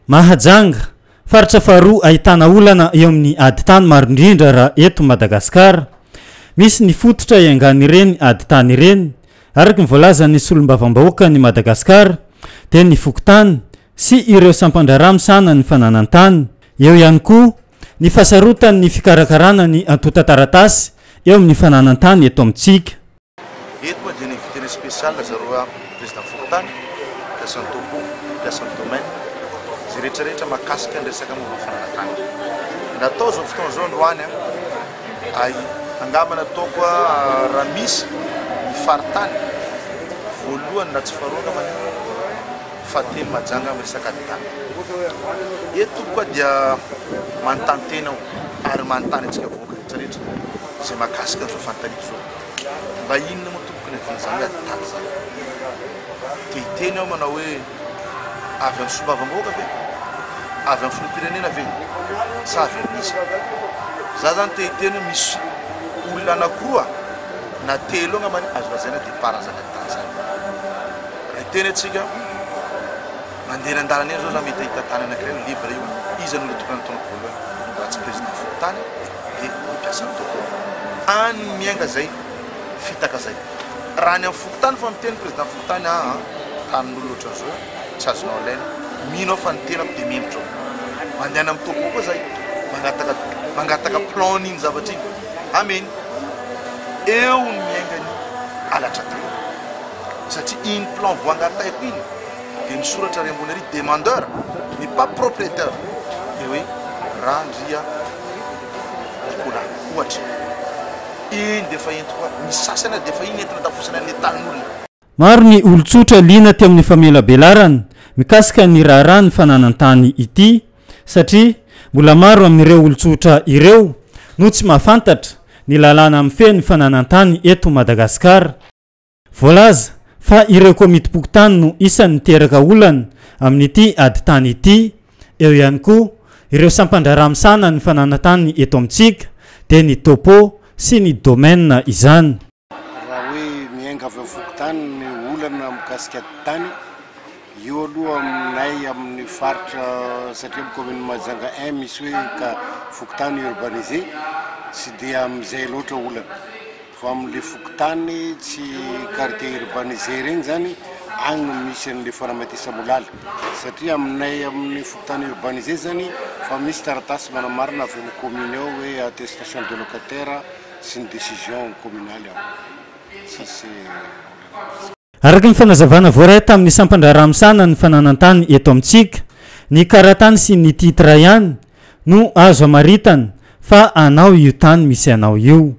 Mahajanga, faritra faharoa ahitana olana eo amin'ny ady tany maro indrindra raha eto Madagasikara. Misy ny fototra iangan'ireny ady tany ireny, araka ny voalazan'ny solombavambahoakan'i Madagasikara, dia ny fokontany sy ireo sampan-draharaha misahana ny fananan-tany. Eo ihany koa ny fahasarotan'ny fikarakarana ny antontan-taratasy eo amin'ny fananan-tany eto amintsika. Eto moa dia ny invité spécial zareo a président fokontany, mpiasan'ny topo, mpiasan'ny domaine, izay rehetra rehetra mahakasika ny resaka momba ny fananan-tany. Natao izao fotoana izao androany a, ay angamba nataoko a raha misy ny faritany voalohany na tsy faharoa angambany fahatelo Mahajanga amin'ny resaka ady tany. Eto tompoko a dia manontany tena aho ary manontany antsika vahoaka rehetra rehetra izay mahakasika an'izao fanontaniako izao. Mba inona moa tompoko ny avian'izany hoe ady tany izany? Te hiteny aho manao hoe avy amin'ny solombavambahoaka ve? Avy amin'ny filoham-pirenena ve? Sa avy amin'iza? Za zany te hiteny hoe misy olona anankiroa na telo eo angambany azo lazaina départ an'izany ady tany izany. Raha hiteny antsika, mandeha eny an-dalana eny zao za mety hahita tany anankiray hoe libre io, iza no olona tokony hanontaniako voalohany? Raha tsy président fokontany dia ny mpiasan'ny topo. Any no miainga zay fitaka zay. Raha any amin'ny fokontany fa miteny président fokontany aa tanin'olona ohatran'izao tsy azonao alaina, mino aho fa ny tenako dia mendrika ao. Mandeha any amin'ny topo koa zay mangataka mangataka plan n'iny zavatra iny, ameny. Eo no miainga ny halatra tany. Satria iny plan voangatahiko iny dia misoratra ary ambony ary demandeur mais pas propriétaire dia hoe Randria Nicolas ohatra iny dia efa entiko a ny sasany ary dia efa iny entina tafosana an'ilay tanin'olona. Maro ny olon-tsotra liana teo amin'ny famelabelarana mikasika ny raharahan'ny fananan-tany ity satria mbola maro amin'ireo olon-tsotra ireo no tsy mahafantatra ny lalàna mifehy ny fananan-tany eto Madagasikara. Voalaza fa ireo komitim-pokontany no isan'ny niteraka olana amin'ity ady tany ity. Eo ihany koa ireo sampan-draharaha misahana ny fananan-tany eto amintsika dia ny Topo sy ny Domaine izany. Raha hoe miainga avy amin'ny fokontany ny olana mikasika ady tany, io aloha aminay amin'ny faritra satria amin'ny commune Mahajanga un misy hoe ka fokontany urbanisé tsy dia amin'izay loatra olana. Fa amin'le fokontany tsy quartier urbanisé regny zany, agny no misy an'le fanamaitisa-molaly, satria aminay amin'ny fokontany urbanisé zany fa misy taratasy manamarina avy amin'ny commune ao hoe attestation de locataire sy ny décision communale ao, tsisy olana. Araka ny fanazavana voaray tamin'ny sampan-draharaha misahana ny fananan-tany eto amintsika, ny kara-tany sy ny titre ihany no azo amaritana fa anao io tany misy anao io.